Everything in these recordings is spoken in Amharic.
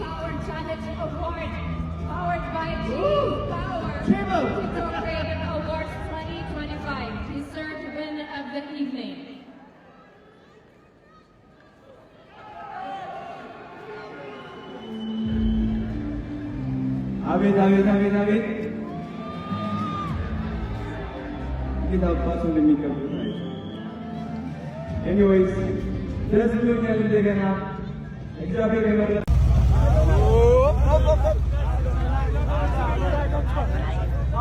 Power Challenge Award, powered by G Power TikTok Creative Awards 2025. Deserved win of the evening. አቤት አቤት አቤት አቤት! እንዴት አባቱ እንደሚከብዱት። Anyways፣ ደስ ብሎኛል። እንደገና እግዚአብሔር የመረጠ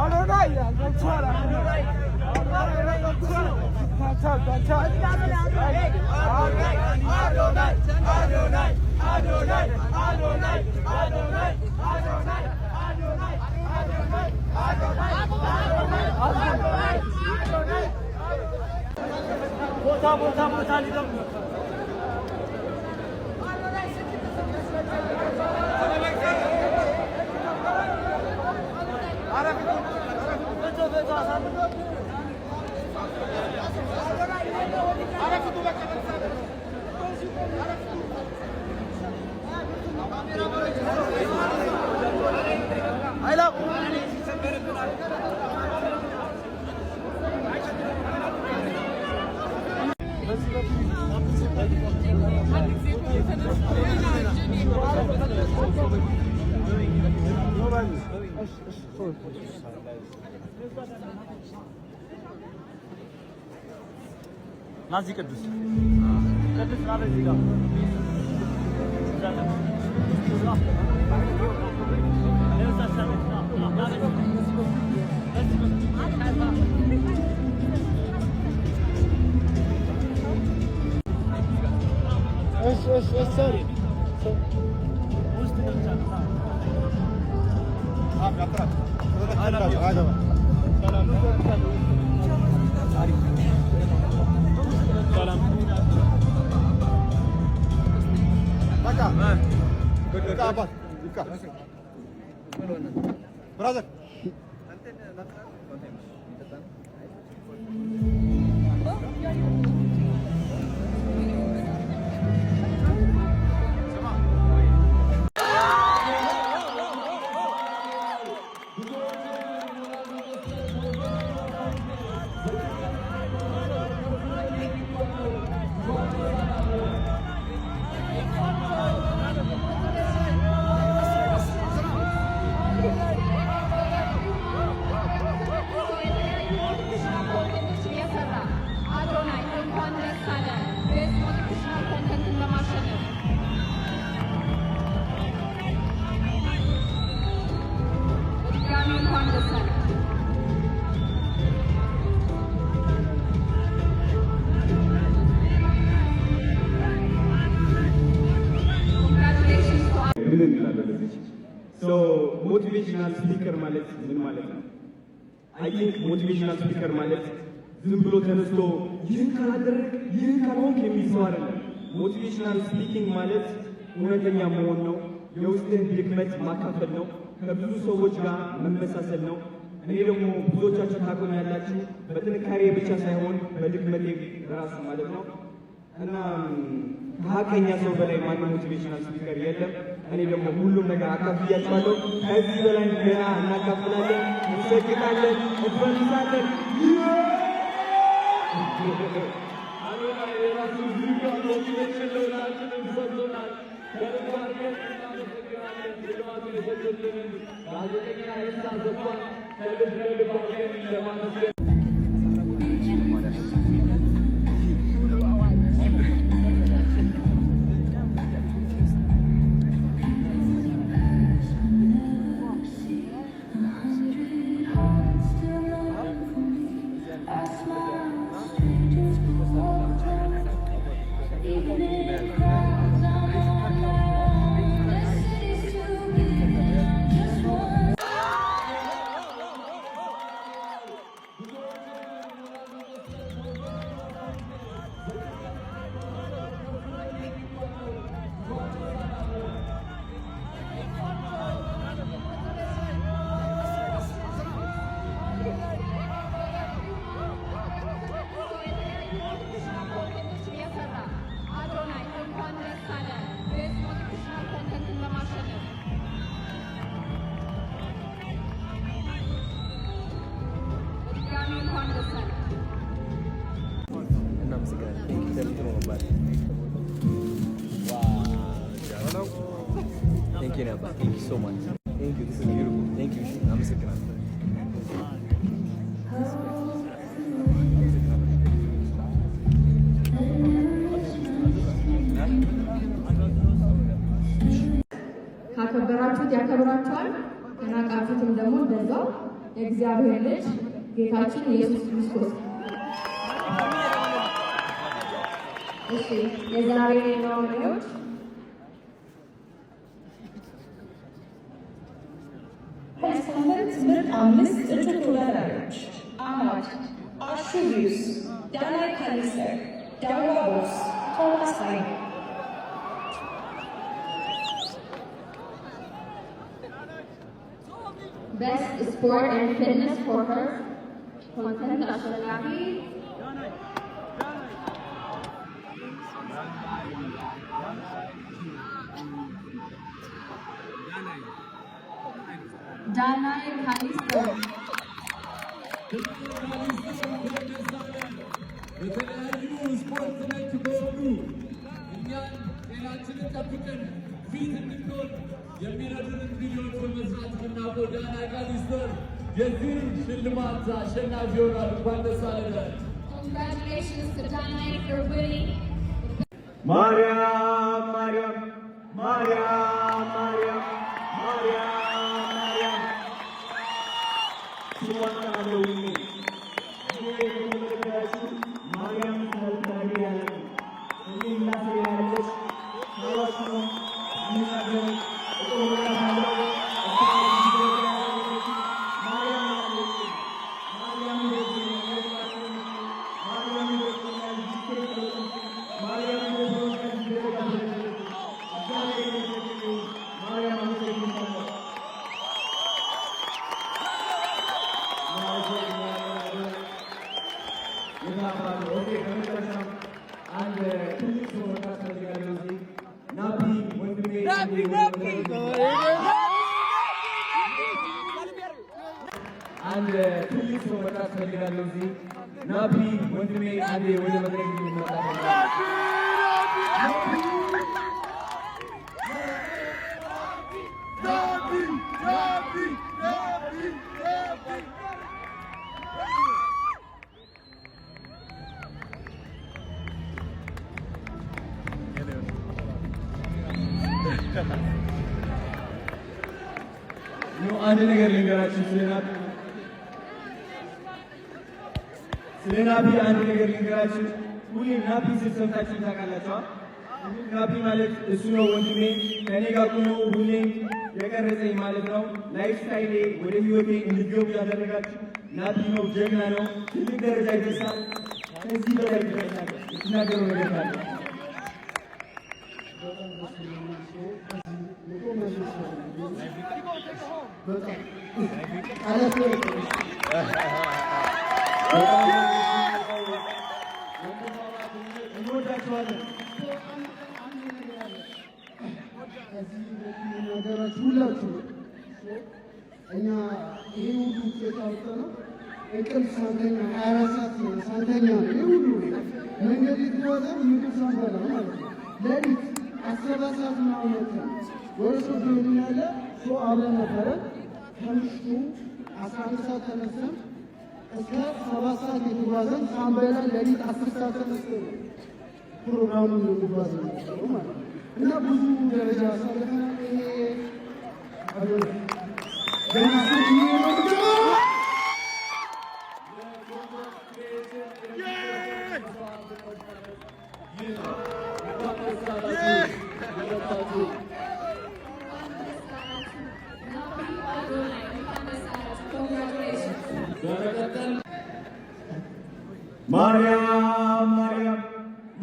አዶናይ አዶናይ አዶናይ አዶናይ አዶናይ አዶናይ አዶናይ አዶናይ አዶናይ አዶናይ። ቦታ ቦታ ቦታ ሊገቡ። ናዚ ቅዱስ ቅዱስ ና በዚህ ጋር። Sorry. ውስጥ ገብቻለሁ። ሰላም። በቃ አባት ይብቃ። Brother። Content የሰራ አዶናይ፣ እንኳን ደስ አለህ። Best motivational content ን በማሸነፍ። በድጋሚ እንኳን ደስ አለህ። Congratulations to ምን እንላለን ለዚህ? So motivational speaker ማለት ምን ማለት ነው? I think motivational speaker ማለት ዝም ብሎ ተነስቶ ይህን ካላደረግ፣ ይህን ካልሆንክ የሚል ሰው አይደለም። Motivational speaking ማለት እውነተኛ መሆን ነው። የውስጥን ድክመት ማካፈል ነው። ከብዙ ሰዎች ጋር መመሳሰል ነው። እኔ ደግሞ ብዙዎቻችሁ ታውቁኛላችሁ በጥንካሬ ብቻ ሳይሆን በድክመቴ ራሱ ማለት ነው። እና ከሀቀኛ ሰው በላይ ማንም motivational speaker የለም። እኔ ደግሞ ሁሉም ነገር አካፍያችኋለሁ። ከዚህ በላይ ገና እናካፍላለን፣ እንሰግጣለን፣ እንፈርሳለን። አዶናይ የራሱ motivation ለሁላችንም ሰጥቶናል። ከልብ አድርገን እናመሰግናለን። ሽልማቱን የሰጡልንን ጋዜጠኛ ኤልሳ አሰፋን ከልብ ከልብ አድርገን ለማመስገን I smile at strangers who walk even in crowds, I'm on my own. The city's too big and I'm just one. Thank you አባ፣ thank you so much, thank you. This is beautiful. Thank you. እሺ፣ አመሰግናለሁ። ካከበራችሁት ያከብራችኋል፣ ከናቃችሁትም ደግሞ እንደዛው። የእግዚአብሔር ልጅ ጌታችን ኢየሱስ ክርስቶስ። እሺ፣ የዛሬ nominee ዎች ሳምንት ምርጥ አምስት እጩ ተወዳዳሪዎች አማድ፣ አሹ ቪውስ፣ ዳናይ ካሊስተር፣ ዳዋ ቦስ፣ ቶማስ ኃይሉ። Best Sport and Fitness Focus Content አሸናፊ ዳናይ ካሊስተር። በተለያዩ ስፖርት ነክ በሆኑ እኛን ጤናችንን ጠብቀን fit እንድንሆን የሚረዱንን ቪዲዮዎች በመስራት የምናውቀው ዳናይ ካሊስተር የዚህ ሽልማት አሸናፊ ሆኗል። እንኳን ደስ አለህ። Congratulations to Danai for winning. ማርያም፣ ማርያም፣ ማርያም፣ ማርያም፣ ማርያም፣ ማርያም፣ ስሟን እጠራለሁ ሁሌ። ይሄ የተመለከታችሁ ማርያም ሳልተናገር ያለ እኔ እናቴ ያለች ካሏችሁ ነው የምናገረው። እቆምላታለሁ። እሷ እዚህ ደረጃ ያደረሰችኝ ማርያም ናት። ማርያም ደስ ማርያም ደስ ማርያም ደስ እዚህ ደረጃ ስለደረሰች እግዚአብሔር የተመሰገነ ይሁን። ማርያም፣ አመሰግንሻለሁ። Okay፣ በመጨረሻም አንድ ትልቅ ሰው መጥራት እፈልጋለሁ። እዚህ ናፒ ወንድሜ፣ አንድ ትልቅ ሰው መጥራት እፈልጋለሁ። እዚህ ናፒ ወንድሜ አንዴ ወደ መድረክ እንዲመጣ እፈልጋለሁ። ናፒ፣ ናፒ፣ ናፒ፣ ናፒ! No፣ አንድ ነገር ልንገራችሁ ስለ ናፒ፣ ስለ ናፒ አንድ ነገር ልንገራችሁ። ሁሌም ናፒ ስል ሰምታችሁ ታውቃላችሁ። ናፒ ማለት እሱ ነው ወንድሜ፣ ከእኔ ጋር ቆሞ ሁሌም የቀረጸኝ ማለት ነው። Lifestyle ኤ ወደ ህይወቴ እንድገቡ ያደረጋችሁ ናፒ ነው። ጀግና ነው። ትልቅ ደረጃ ይደርሳል። ከዚህ በላይ ይደርሳል። የምትናገረው ነገር ካለ። በጣም ደስ ብሎኛል። ሰው ከዚህ መቆም ያስደስታል። በጣም ቃላት ላይ በጣም እንወዳችኋለን። አንድ ነገር አለ። ከዚህ በፊት የምናገራችሁ ሁላችሁ እኛ ይሄ ሁሉ ውጤት ያወጣነው እንቅልፍ ሳንተኛ፣ 24 ሰዓት ሳንተኛ ነው። ይሄ ሁሉ መንገድ የተጓዘ ምግብ ሳንበላ ማለት ነው። ሌሊት 17 ሰዓት ምናምን ወጥተን ወደ ሶዶ ያለ ሰው አብረን ነበረ። ከምሽቱ 11 ሰዓት ተነስተን እስከ 7 ሰዓት የተጓዘን ሳንበላ ሌሊት 10 ሰዓት ተነስተን ነው ፕሮግራሙን እንጓዝ ነው ማለት ነው። እና ብዙ ደረጃ አሳልፈናል። ይሄ ገና ስንት ነው የምንገባው? እንኳን ደስ አላችሁ ሁለታችሁ። ናፒ አዶናይ፣ እንኳን ደስ አላችሁ። Congratulations. በመቀጠል ማርያም፣ ማርያም፣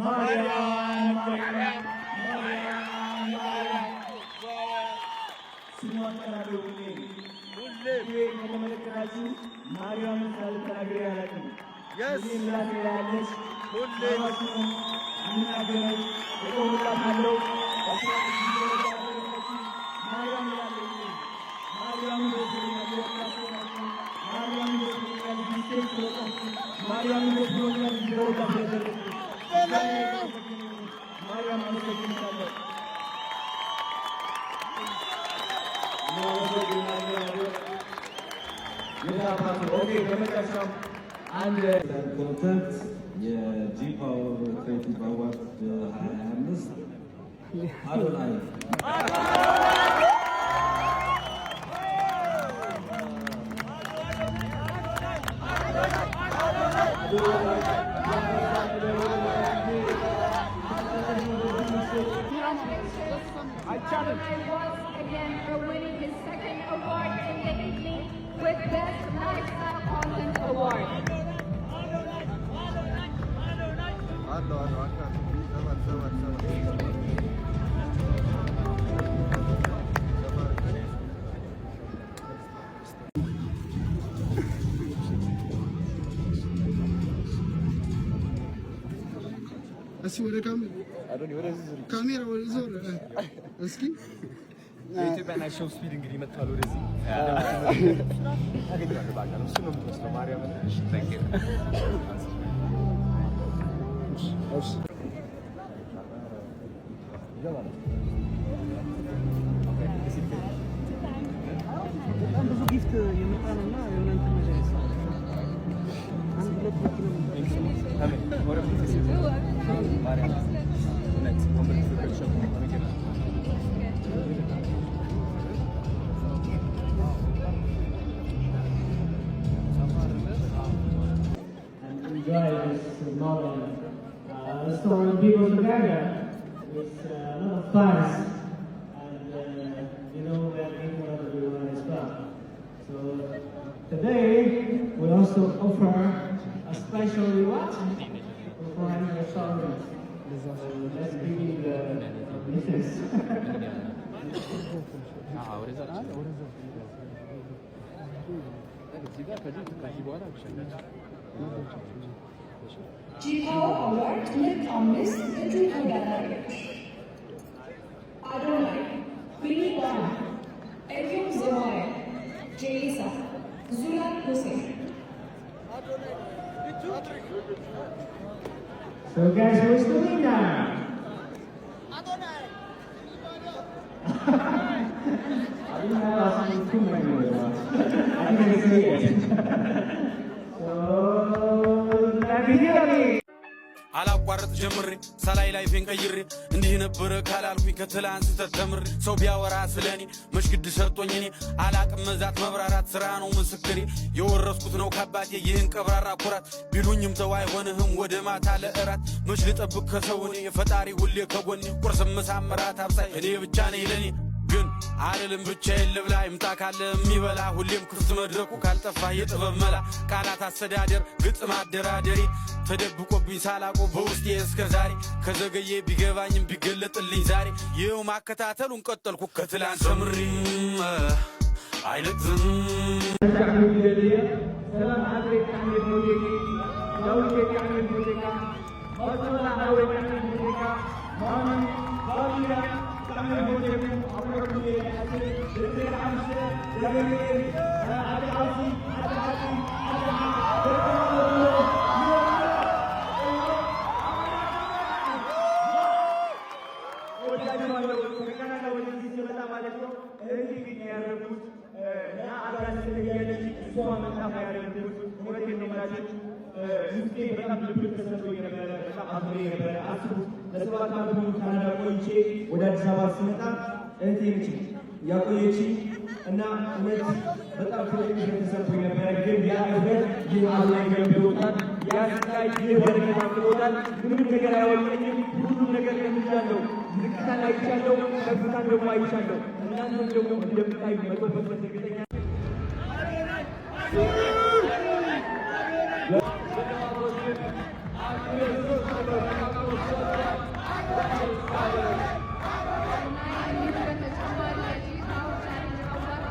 ማርያም፣ ማርያም፣ ማርያም፣ ስሟን እጠራለሁ ሁሌ። ሁሌ ከተመለከታችሁ ማርያምን ሳልተናግሬ አላውቅም። ሁሌ ምላሴ ላይ ያለች ካሏችሁ ነው የምናገረው። እቆምላታለሁ። እሷ እዚህ ደረጃ ያደረሰችኝ ማርያም እላለሁ። ማርያም ደስ ብሎኛል። ማርያም ደስ ብሎኛል። እዚህ stage ስለቆምኩ ማርያም ደስ ብሎኛል። እዚህ ደረጃ ስለደረስኩ እግዚአብሔር የተመሰገነ ይሁን። ማርያም፣ አመሰግንሻለሁ። የታባቱ okay። በመጨረሻም አንድ Content የ G Power Creative Award 2025 አዶናይ። Adonai once again for winning his second award in the evening with Best Lifestyle Content Award. አለው አለው አካል ሰባት ሰባት ሰባት ሰባት። እስኪ ወደ ካሜራ ወደ ዞር እስኪ። የኢትዮጵያን IShowSpeed እንግዲህ መጥቷል ወደዚህ። ታገኘዋለህ በአካል፣ እሱ ነው የምትመስለው ማርያምን። እሺ። በጣም ብዙ gift የመጣ ነው እና የሆነ እንትን ነገር አንድ ሁለት መኪና። ማርያም እውነት ወንበር ትክክል። And enjoy this moment. Restaurant people together with a lot of fans, and we are in front of everyone as well. So today we also offer a special reward for 400,000. So let's begin the business. G Power Award ምርጥ አምስት እጩ ተወዳዳሪዎች፦ አዶናይ፣ ቢኒ ባና፣ ኤፍሬም ዘማሪ፣ ጄሊሳ፣ ዙላን ሁሴን። So guys, who's the winner? I didn't have asking too many words. I didn't see it. So let me hear it. አላቋረጥ ጀምሬ ሳላይ life ኤን ቀይሬ እንዲህ ነበረ ካላልኩኝ ከትላንት ስህተት ተምሬ ሰው ቢያወራ ስለኔ መሽግድ ሰርጦኝ እኔ አላቅም መዛት መብራራት ስራ ነው ምስክሬ። የወረስኩት ነው ካባቴ ይህን ቀብራራ ኩራት። ቢሉኝም ተው አይሆንህም ወደ ማታ ለእራት። መች ልጠብቅ ከሰው እኔ፣ የፈጣሪ ሁሌ ከጎኔ። ቁርስም ምሳም እራት አብሳይ እኔ ብቻ ነኝ። ለኔ ግን አልልም ብቻዬን ልብላ፣ ይምጣ ካለ የሚበላ። ሁሌም ክፍት መድረኩ ካልጠፋ የጥበብ መላ። ቃላት አስተዳደር ግጥም አደራደሬ ተደብቆብኝ ሳላቆ በውስጤ እስከ ዛሬ ከዘገየ ቢገባኝም ቢገለጥልኝ ዛሬ ይኸው ማከታተሉን ቀጠልኩ ከትላንት ተምሬ አይለቅዝም። ሰላም አድሬ ቃሚ ሞቴ ዳዊት ቃሚ ሞቴካ ባቾላ አዌ ቃሚ ሞቴካ ማሚ ባቢያ ቃሚ ሞቴኩ አብረኩ ደብረ ገብርኤል አዲ ዓሲ አዲ ዓሲ አዲ። ወዳጅዋለሁ። ከካናዳ ወደዚህ ስመጣ ማለት ነው እህቴ ቤት ነው ያደረኩት እና አብራን ስለያለች እሷ መጣ ያደረኩት። እውነቴን ነው የምላችሁ፣ ውስጤ በጣም ልብ ተሰምቶኝ ነበረ። በጣም አዝኜ ነበረ። አስቡት፣ ለ7 ዓመት ሙሉ ካናዳ ቆይቼ ወደ አዲስ አበባ ስመጣ እህቴ ነች ያቆየችኝ እና እውነት በጣም ትልቅ እፍረት ተሰምቶኝ ነበረ። ግን ያ እፍረት ይህ አዶናይ ገብቶታል። ያ ስቃይ ይህ በረከት አምጥቶታል። ምንም ነገር አይወቀኝም። ሁሉም ነገር ለምጃለሁ። ዝቅታን አይቻለሁ፣ ከፍታን ደግሞ አይቻለሁ። እናንተም ደግሞ እንደምታዩ 100% እርግጠኛ። በተጨማሪ የ G Power Challenge Award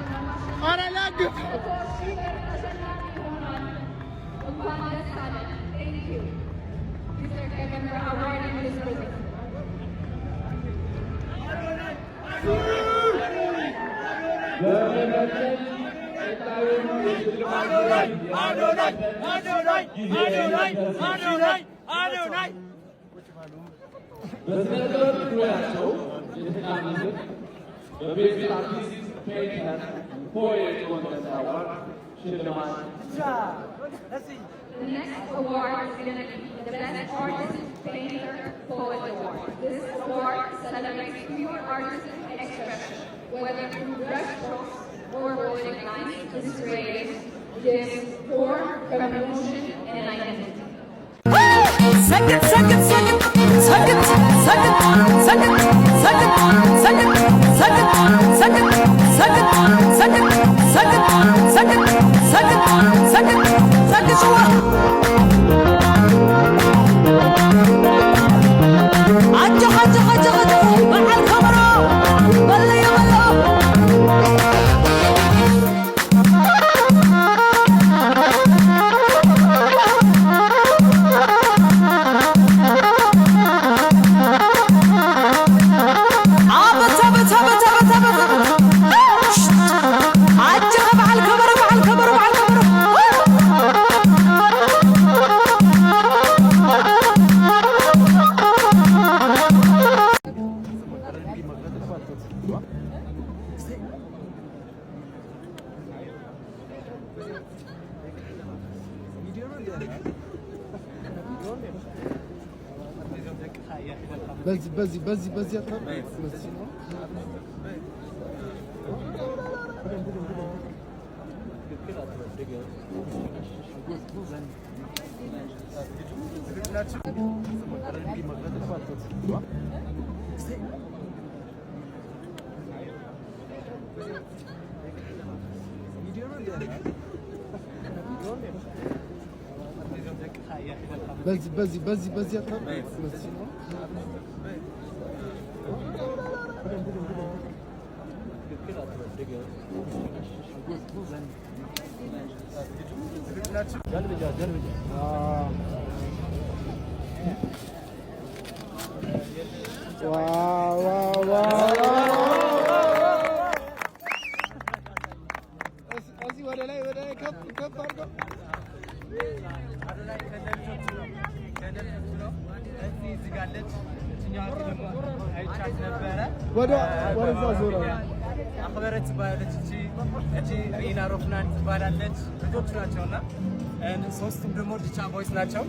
100,000 ብር ተሸላሚ ሆኗል። እንኳን ደስ አለን። Thank you. Mr. Kevin, for awarding this present. በመቀጠል ቀጣዩን የሽልማት ጊዜ በስነ ጥበብ ሙያቸው የተካኑትን በ Best Artist Painter Poet Content Award። ሽልማት። The next award is going to be the Best Artist Painter Poet Award. This award celebrates pure artistic expression, whether through brush strokes or poetic lines. This creative gives form from emotion and identity. ሰግጥ ሰግጥ ሰግጥ ሰግጥ ሰግጥ ሰግጥ ሰግጥ ሰግጥ ሰግጥ ሰግጥ ሰግጥ ሰግጥ ሰግጥ ሰግጥ ሰግጥ ሰግጥ ሰግጥ። አጀኸ አጀኸ አጀኸ፣ በዓል ከበሮ በለየ በሎ። አበት አበት አበት አበት አበት አበት! አጀኸ በዓል ከበሮ፣ በዓል ከበሮ፣ በዓል ከበሮ! በዚህ በዚህ በዚህ በዚህ አካባቢ በዚህ። በዚህ በዚህ በዚህ በዚህ አካባቢ በዚህ። Wow! እዚህ ወደ ላይ ከፍ ከፍ አድርገው። አዶናይ ከነ ልጆቹ ነው፣ ከነ ልጆቹ ነው። እዚህ እዚህ ጋር አለች። እችኛዋ ደግሞ አይቻት ነበረ። ወደዛ ዞረ። አክበረት ትባላለች። እቺ ሪና ሮፍናን ትባላለች። ልጆቹ ናቸውና ሶስቱም ደግሞ ዲቻ boys ናቸው።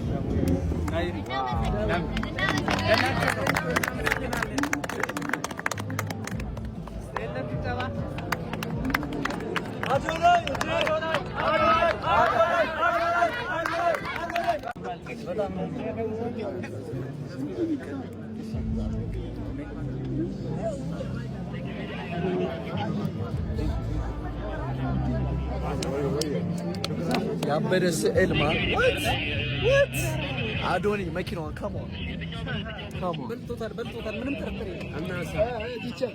ለእናንተ ነው። እናመሰግናለን። የለም ጭብጨባ። አዶናይ አዶናይ አዶናይ አዶናይ አዶናይ በጣም። ያበደ ስዕል ማ what አዶኒ መኪናዋን፣ come on, come on! በልቶታል፣ በልቶታል። ምንም ጥርጥር የለም። Teacher.